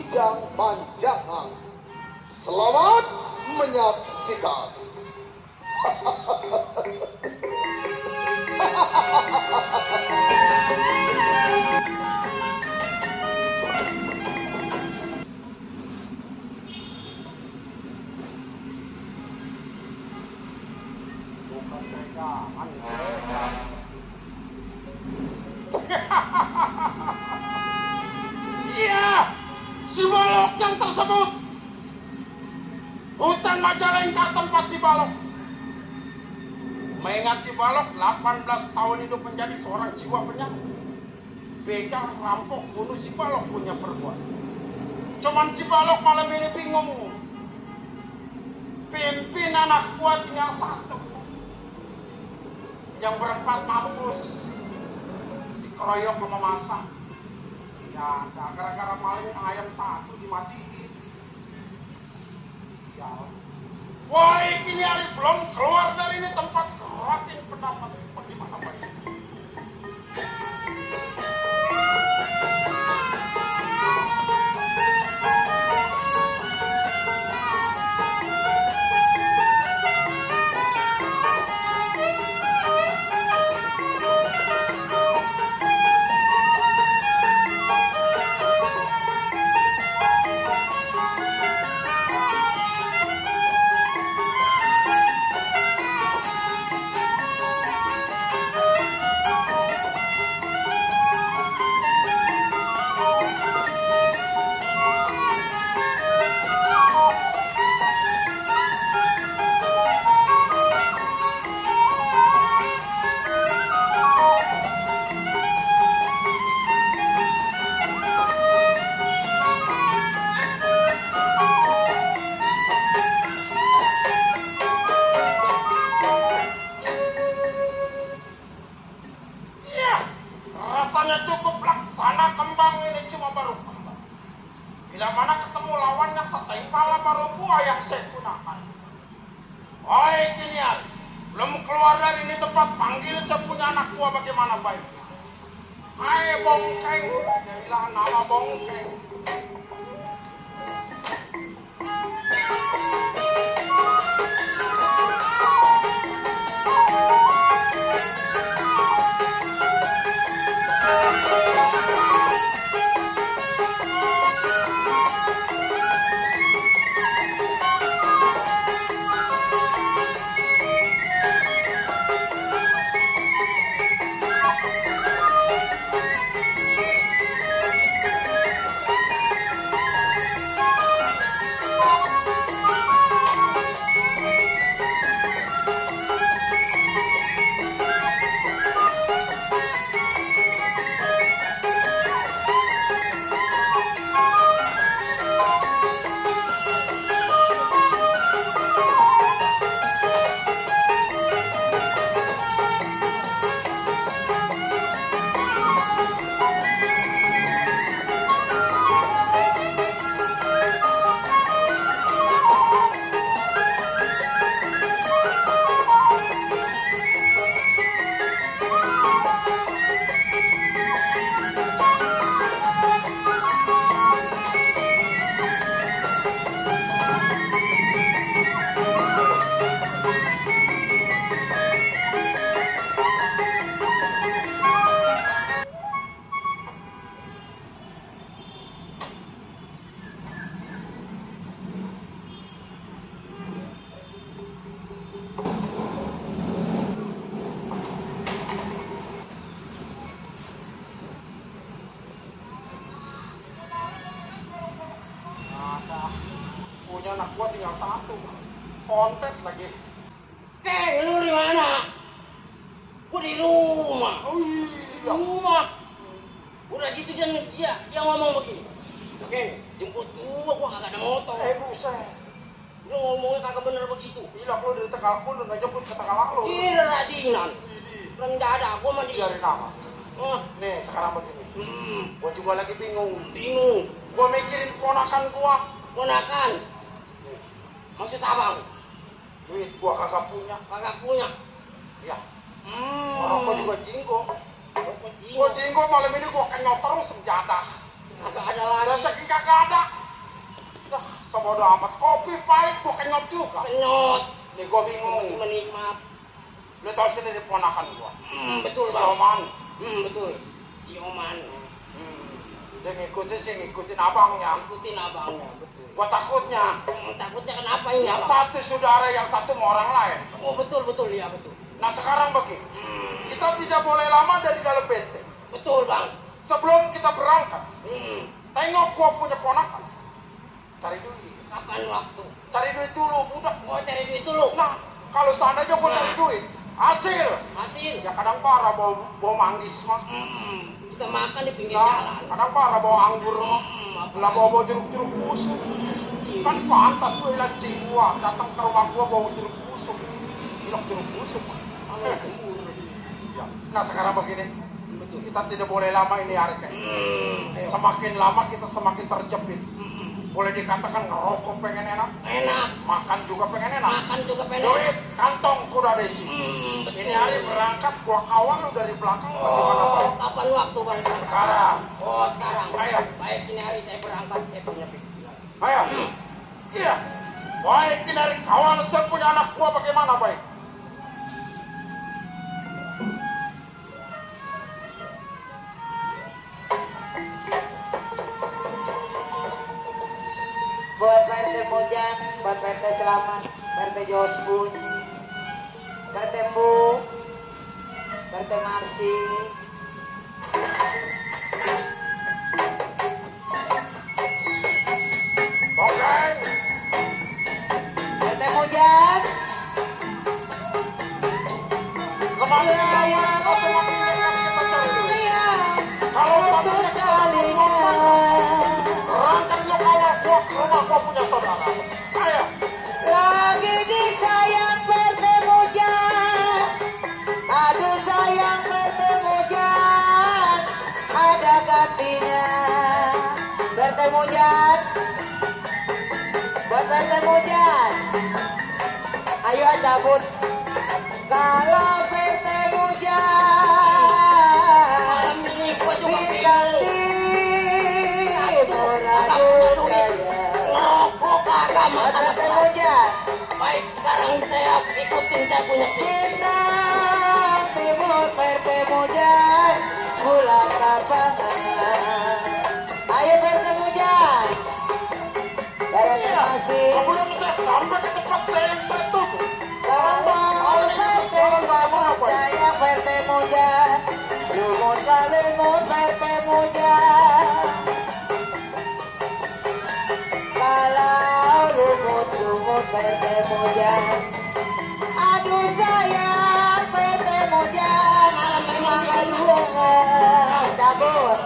Kijang Panjang. Selamat menyaksikan. Bukan pegangan, iya, si Balok yang tersebut. Hutan Majalengka tempat si Balok. Mengingat si Balok 18 tahun hidup menjadi seorang jiwa penyakit. Begal, rampok, bunuh si Balok punya perbuatan. Cuman si Balok malam ini bingung. Pimpin anak gua tinggal satu. Yang berempat mampus. Dikeroyok sama masa. Ya, gara-gara maling ayam satu dimatiin. Ya. Woi, kini hari belum keluar dari ini tempat keratin pendapat. Bagaimana Pak? Rasanya cukup laksana kembang ini cuma baru kembang. Bila mana ketemu lawan yang setimpal baru buah yang saya gunakan. Oi Kinial, belum keluar dari ini tempat panggil sepunya anak buah bagaimana baiknya. Hai Bongkeng, jadilah nama Bongkeng. Punya anak gua tinggal satu, kontet lagi. Lu di mana? Gua di rumah. Oh iya. Rumah. Udah gitu dia ngomong begini. Oke, jemput gua kagak ada motor. Buset. Lu ngomongnya kagak bener begitu. Gila lu dari Tegal pun nggak jemput ke Tegalak lu. Iya rajinan. Rendah gua mandi. Dari nama. Nih sekarang begini. Gua juga lagi bingung. Gua mikirin ponakan gua. Ponakan. Maksud abang? Duit gua kagak punya. Ya. Orang gua juga jinggo. Gua jinggo malam ini gua kenyot terus senjata. Kagak ada lagi. Dan saking kagak ada. Sebodoh amat. Kopi pahit gua kenyot juga. Kenyot. Nih gua bingung. Menikmat. Lu tau sendiri ponakan gua. Betul Si bang. Oman. Betul. Si Oman. Dia ngikutin abangnya. Ikutin abangnya. Betul. Gua takutnya. Takutnya kenapa ini Yang abang? satu saudara, yang satu sama orang lain. Oh betul ya betul. Nah sekarang begini. Kita tidak boleh lama dari dalam benteng. Betul bang. Sebelum kita berangkat, tengok gua punya ponakan. Cari duit. Kapan waktu? Cari duit dulu, budak. Mau cari duit dulu. Nah, kalau seandainya gua cari duit, hasil. Hasil. Ya kadang parah bawa manggis mah. Kita makan di pinggir Nah, jalan. kadang parah bawa anggur mah. Lah bawa jeruk-jeruk busuk. Kan pantas gue lancing gua datang ke rumah gua bawa jeruk busuk. Bilang jeruk busuk. Ya. Nah sekarang begini, kita tidak boleh lama ini harga. Semakin lama kita semakin terjepit. Boleh dikatakan ngerokok pengen enak, makan juga pengen enak. Duit kantong kuda desi. Ini hari berangkat gua kawal lu dari belakang bagaimana Pak? Kapan waktu bang? Sekarang. Oh sekarang. Ayo. Baik ini hari saya berangkat saya punya pikiran. Ayo. Iya. Baik ini hari kawal saya punya anak gua bagaimana baik? Buat PRT Mojang, buat PRT Selamat, PRT Josbus, PRT Bu, PRT Marsi, Oke. PRT Mojang, Semakin lama, semakin dekat kita cari duit. iya, Kalau betul satu sekali ya. berangkat lu kawal gua ke rumah gua punya saudara. Ayo. Lagi disayang PRT Mojang, aduh sayang PRT Mojang, ada gantinya PRT Mojang, buat PRT Mojang, ayo cabut. Kalau PRT Mojang Ini gua juga bintang bingung. timur aduh saya, Ngerokok kagak buat makan PRT apa. Mojang. Baik sekarang saya ikutin saya punya pikiran. Bintang timur PRT Mojang, bulan lapangan. Ayo PRT Mojang, terima kasih. Sebelum saya sampai ke tempat saya yang saya tuju. Kalau PRT Selamat saya PRT Mojang, lumut kalimut PRT Mojang. Kalau lumut PRT Mojang, aduh sayang PRT Mojang, semangat dua cabut.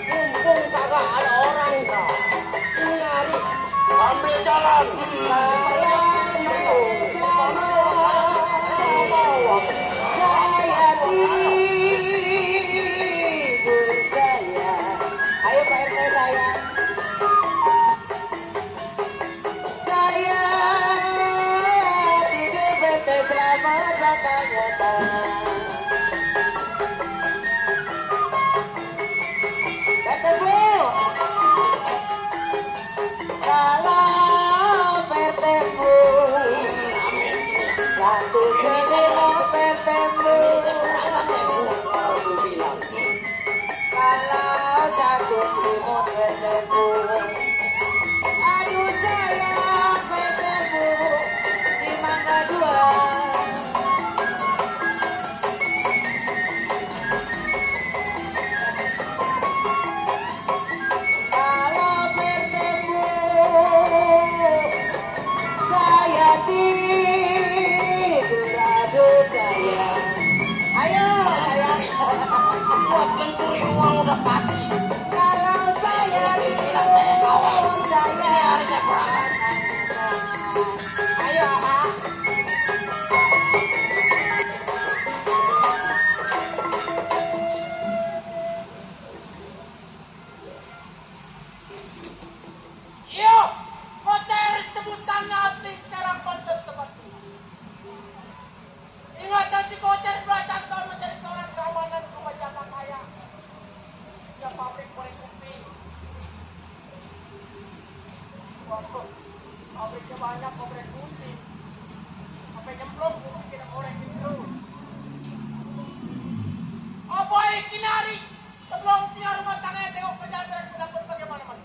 Mumpung kagak ada orang enggak. Ini hari Sambil jalan. Saya tidur saya. Ayo Pak RT saya. Saya tidur PRT Selamat katanya PRT Bu. Kalau PRT Bu, satu jendela PRT Bu. Kalau satu selimut PRT Bu, aduh sayang PRT Bu, di Mangga Dua. Kalau PRT Bu, saya tidur aduh sayang. Ayo sayang. buat mencuri uang udah pasti. Kalau saya tidur saya Hari saya berangkat. ayo ah. Iya. Kau cari sebutan nanti sekarang konten tempat ini. Ingat nanti kau cari belajar tahun mencari seorang kawanan kewajaran kaya. Ya pabrik banyak korek gunting. Sampai nyemplung kuping kita korek itu. Oh boy, kinari. Sebelum dia rumah tangga tengok perjalanan ke dapur bagaimana mas?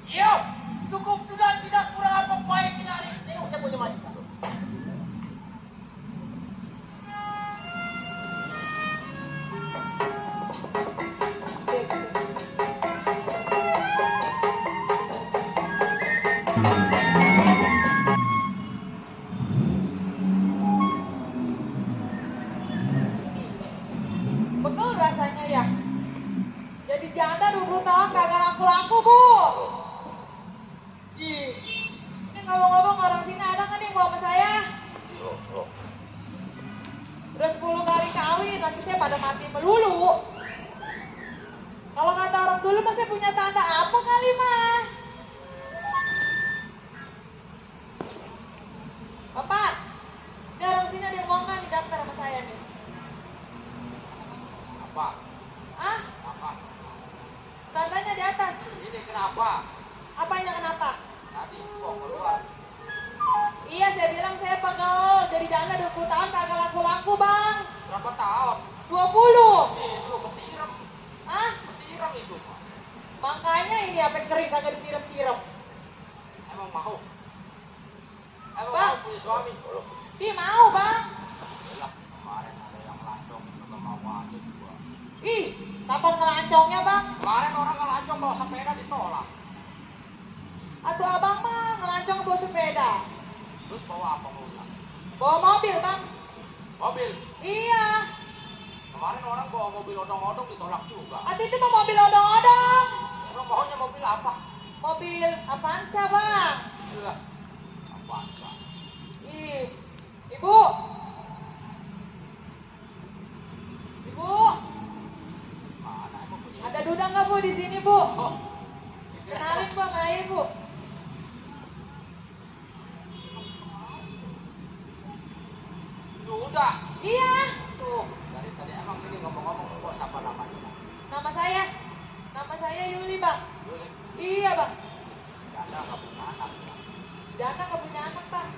Iya, cukup sudah, tidak kurang apa boy kinari. Tengok saya punya majikan. Betul rasanya ya. Jadi janda 20 tahun kagak laku-laku, Bu. Ih. Ini ngomong-ngomong orang sini ada nggak nih yang bawa sama saya? Udah 10 kali kawin, laki saya pada mati melulu. Kalau kata orang dulu mah saya punya tanda apa kali mah? Bapak, ini orang sini ada yang mau nggak nih daftar sama saya nih? Apa? Ah? Apa? Tandanya di atas. Ini kenapa? Apanya kenapa? Tadi kok keluar. Iya, saya bilang saya pegel. Jadi janda 20 tahun kagak laku-laku, Bang. Berapa tahun? 20. Itu ketiram. Ah? Ketiram itu. Makanya ini apa kering kagak disiram-siram. Emang mau? Emang Bang. mau punya suami? Ih, mau, Bang. Yalah, kemarin ada yang lancong itu mau aja juga. Ih, kapan ngelancongnya, Bang? Kemarin orang ngelancong bawa sepeda ditolak. Atau abang mah ngelancong bawa sepeda. Terus bawa apa pulang? Bawa mobil, Bang. Mobil. Iya. Kemarin orang bawa mobil odong-odong ditolak juga. Atau itu mah mobil odong-odong. Emang maunya mobil apa? Mobil Avanza, Bang. Iya. Apa? Ih, Ibu. Ibu, Mana emang punya? ada duda nggak Bu di sini, Bu? Oh. Kenalin Bang, ayo Bu. Duda. Iya, Tuh, dari tadi emang ini ngomong-ngomong kok siapa namanya? nama saya. Nama saya Yuli, Bang. Yuli. Iya, Bang. Janda nggak punya anak. Janda nggak punya anak, Bang.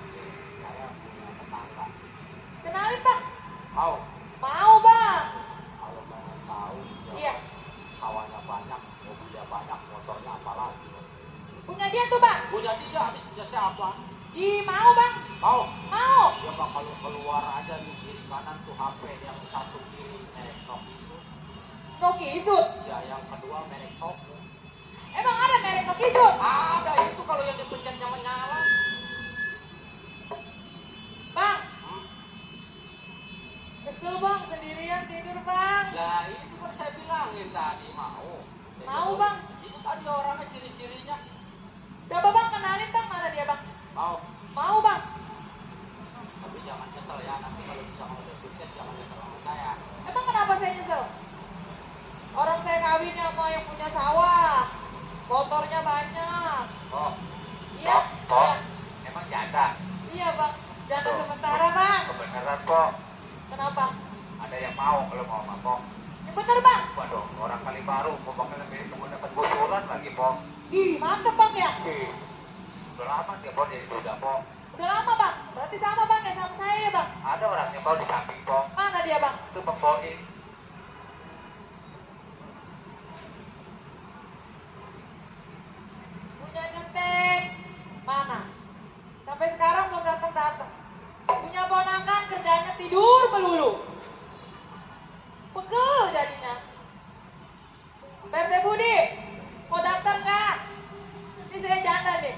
Saya punya tetangga. Kenalin, Bang. Mau? Mau, Bang. Kalau pengen tahu, Iya. sawahnya banyak, mobilnya banyak, motornya apa lagi? Punya dia tuh, Bang. Punya dia, habis punya siapa? Ih, mau, Bang. Mau? Mau. Ya bang kalau keluar aja di kiri kanan tuh HP yang satu kiri merek Nokia, Noki Isut. ya yang kedua merek Toko. Emang ada merek Noki Isut? Ada itu kalau yang dipencetnya menyala. Bang. Kesel, Bang. Sendirian tidur, Bang. Ya itu kan saya bilangin tadi mau. Mau, Bang. Itu tadi orangnya ciri-cirinya. Coba, Bang, kenalin, Bang. Mana dia, Bang? Mau. Mau, Bang. Tapi jangan kesel ya, nanti kalau bisa kamu udah sukses jangan kesel sama saya. Emang kenapa saya nyesel? Orang saya kawin sama yang punya sawah. Motornya banyak. Oh, Iya. Iya. emang janda. Iya, Bang. Janda sementara, Bang. Kebenaran kok. Kenapa? Ada yang mau kalau mau sama kok. Yang bener, Bang. Waduh, orang kali baru, pokoknya lebih tunggu dapat bocoran lagi, Pok. Ih, mantep, Bang, ya. Udah lama dia Pok jadi duda, Pok. Udah lama, Bang. Berarti sama, Bang, ya sama saya, ya, Bang. Ada orangnya Pok di samping, Pok. Mana dia, Bang? Itu Pok Boim. Punya nyenteng. Mana? Sampai sekarang belum datang-datang. Punya ponakan kerjanya tidur. melulu. Pegel jadinya. PRT Budi, mau daftar nggak? Ini saya janda nih.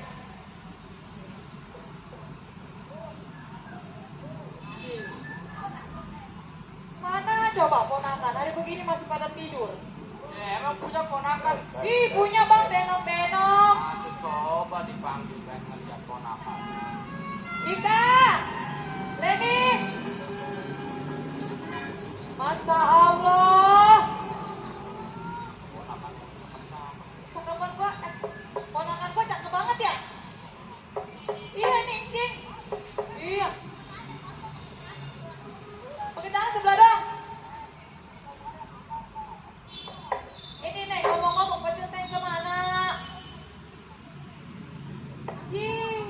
Mana coba ponakan, hari begini masih pada tidur. Ya, emang punya ponakan. Ih, punya bang, tenong-tenong. Aduh, coba dipanggil kan ngeliat ponakan. Ika, Leni. Masa Allah. Ponakan gua cakep banget ya. Iya nih, Cing. Iya. Pakai tangan sebelah dong. Ini nih ngomong-ngomong pecenteng kemana? Cing.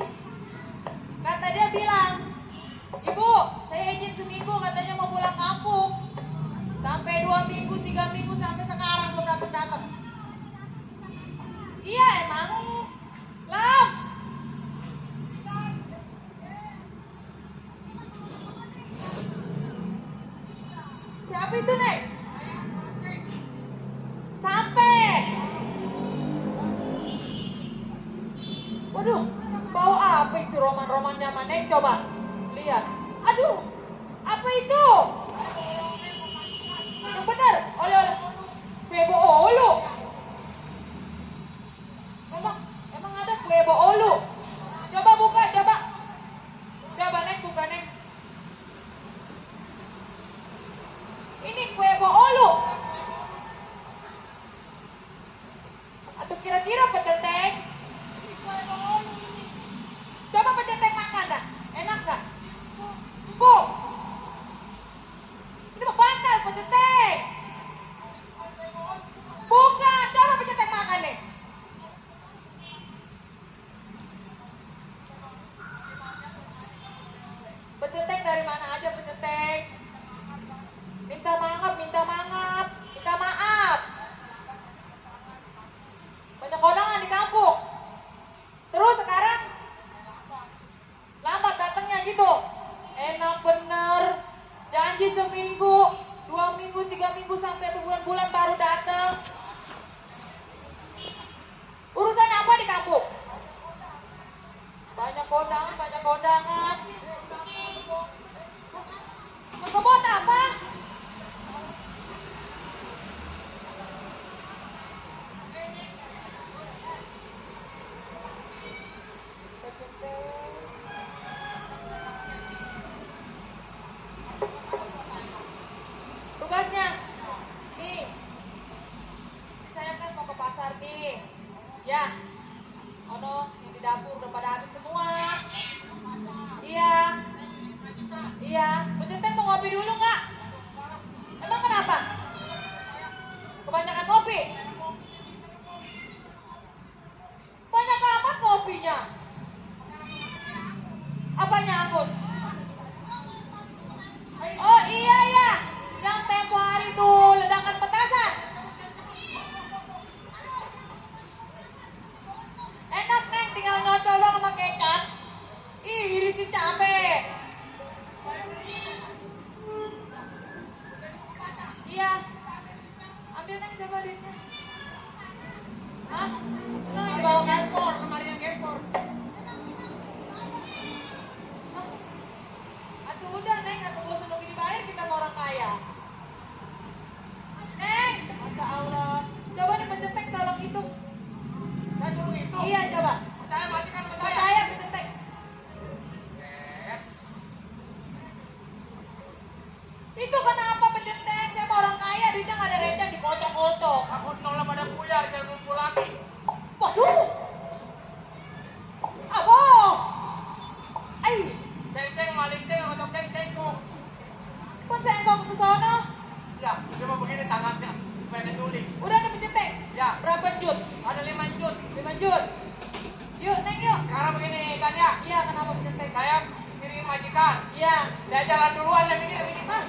Kata dia bilang, Ibu, saya izin seminggu katanya mau pulang kampung. Sampai 2 minggu, 3 minggu sampai sekarang belum datang-datang. Iya emang. Lam. Siapa itu, Nek? Sampai. Waduh, bau apa itu roman-roman nyaman, Nek? Coba lihat. Aduh, apa itu? Yang benar, oleh-oleh. Bebo olu. Emang ada kue olu. Coba buka, coba. Coba, Nek, buka, Nek. Ini kue olu. Atau kira-kira pecenteng? Coba pecenteng makan dah. Enak gak? Empuk. Ini mah bantal pecenteng. Bukan, coba pecenteng makan nih. Pecenteng dari mana aja pecenteng? Minta maaf, minta maaf, minta maaf. Banyak kondangan di kampung. Terus sekarang lambat datangnya gitu. Enak bener. Janji seminggu, 2 minggu, 3 minggu sampai berbulan-bulan baru datang. Urusan apa di kampung? Banyak kondangan, banyak kondangan. Kebot apa? Tugasnya nih, saya kan mau ke pasar nih ya. Ono yang di dapur udah pada habis semua. Iya, iya. Pecenteng mau ngopi dulu nggak? Emang kenapa? Kebanyakan kopi? Banyak amat kopinya. Apanya, Agus? Oh iya ya, yang tempo hari tuh ledakan petasan. Enak, Neng, tinggal nyocol doang sama kecap. Ih, irisin cabe. Iya. Ambil, Neng, coba duitnya. Hah? Nah, dibawa Gempor, kemarin yang gempor. Atuh udah, Neng, atuh gak usah nunggu dibayar, kita mau orang kaya. Neng, Masya Allah. Coba nih pecenteng tolong hitung. Saya suruh itu. Iya, coba. Percaya mati kan percaya. Percaya pecenteng. Itu kenapa pecenteng? Saya mau orang kaya, duitnya gak ada receh, dikocok-kocok. Aku nolak pada buyar, jangan ngumpul lagi. Waduh. Aboh. Ay, Ceng-ceng, maling-ceng, otok ceng-cengkok. pun saya kok ke sono. Ya, cuma begini tangannya. Pengen nulis. Udah ada pecenteng? Ya. Berapa jut? Ada 5 jut. 5 jut. Yuk, Neng, yuk. Sekarang begini kan ya. Iya, kenapa pecenteng? Saya kirim majikan. Iya. Saya jalan duluan yang ini. Hah?